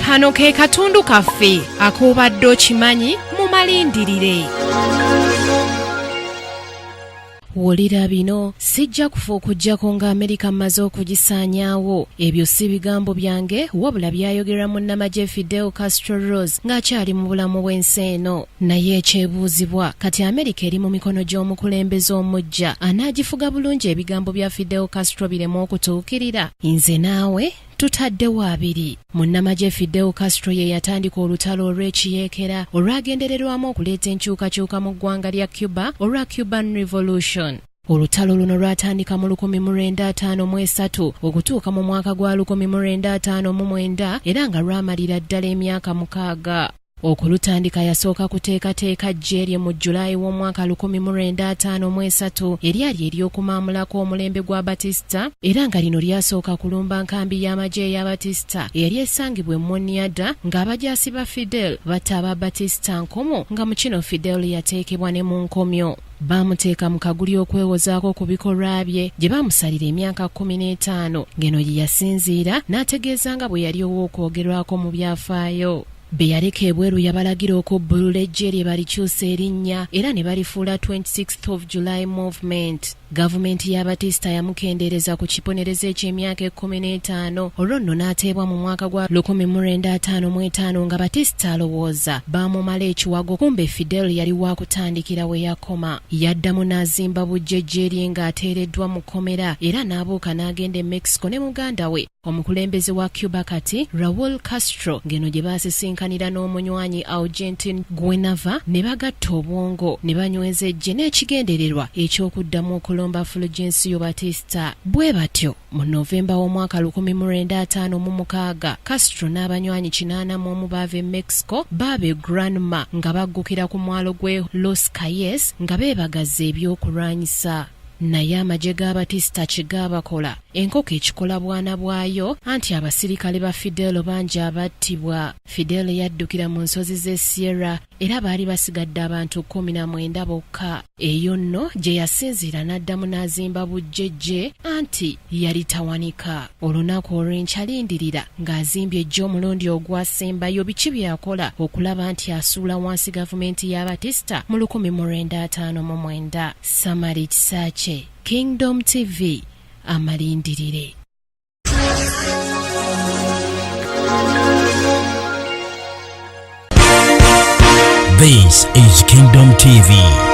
Kano ke katundu kaffe ak'obadde okimanyi mu malindirire. Wulira bino, sijja kufa okuggyako nga Amerika mmaze okugisaanyaawo. Ebyo si bigambo byange wabula byayogerwa munnamagye Fidel Castro Ruz ng'akyali mu bulamu bw'ensi eno. Naye ekyebuuzibwa, kati Amerika eri mu mikono gy'omukulembeze omuggya anaagifuga bulungi ebigambo bya Fidel Castro bireme okutuukirira? Nze naawe tutaddewo abiri. Munnamagye Fidel Castro ye yatandika olutalo olw'ekiyeekera olwagendererwamu okuleeta enkyukakyuka mu ggwanga lya Cuba olwa Cuban Revolution. Olutalo luno lwatandika mu 1953 okutuuka mu mwaka gwa 1959 era nga lwamalira ddala emyaka 6. Okulutandika yasooka kuteekateeka ggye lye mu July w'omwaka 1953 eryali ery'okumaamulako omulembe gwa Batista era nga lino lyasooka kulumba nkambi y'amagye eya Batista eyali esangibwa e Moniada ng'abajaasi ba Fidel batta aba Batista nkomo nga mu kino Fidel yateekebwa ne mu nkomyo. Baamuteeka mu kaguli okwewozaako ku bikolwa bye gye baamusalira emyaka 15 ng'eno gye yasinziira n'ategeeza nga bwe yali ow'okwogerwako mu byafaayo. Be yaleka ebweru yabalagira okubbulula eggye lye balikyuse erinnya era ne balifuula 26th of July Movement. Gavumenti ya Batista yamukendeereza ku kibonerezo eky'emyaka 15 olwo nno n'ateebwa mu mwaka gwa 1955 nga Batista alowooza baamumala ekiwago kumbe Fidel yali wa kutandikira we yakoma. Yaddamu n'azimba buggya eggye lye ng'ateereddwa mu kkomera era n'abuuka n'agenda e Mexico ne muganda we omukulembeze wa Cuba kati Raul Castro ng'eno gye baasisinkanira n'omunywanyi Argentine Guenava ne bagatta obwongo ne banyweza eggye n'ekigendererwa eky'okuddamu okulumba Fulgencio Batista. Bwe batyo mu Novemba w'omwaka 1956 Castro n'abanywanyi 81 baava e Mexico baaba e Granma nga baggukira ku mwalo gw'e Los Cayes nga beebagazza ebyokulwanyisa. Naye amagye ga Batista kye gaabakola, enkoko ekikola bwana bwayo anti abasirikale ba Fidel bangi abattibwa. Fidel yaddukira mu nsozi z'e Sierra era baali basigadde abantu 19 bokka. Eyo nno gye yasinziira n'addamu n'azimba buggya eggye anti yali tawanika. Olunaku olw'enkya lindirira ng'azimbye eggye omulundi ogwasembayo biki bye yakola okulaba nti asuula wansi gavumenti ya Batista mu 1959. Samali Kisaakye, Kingdom TV, amalindirire. This is Kingdom TV.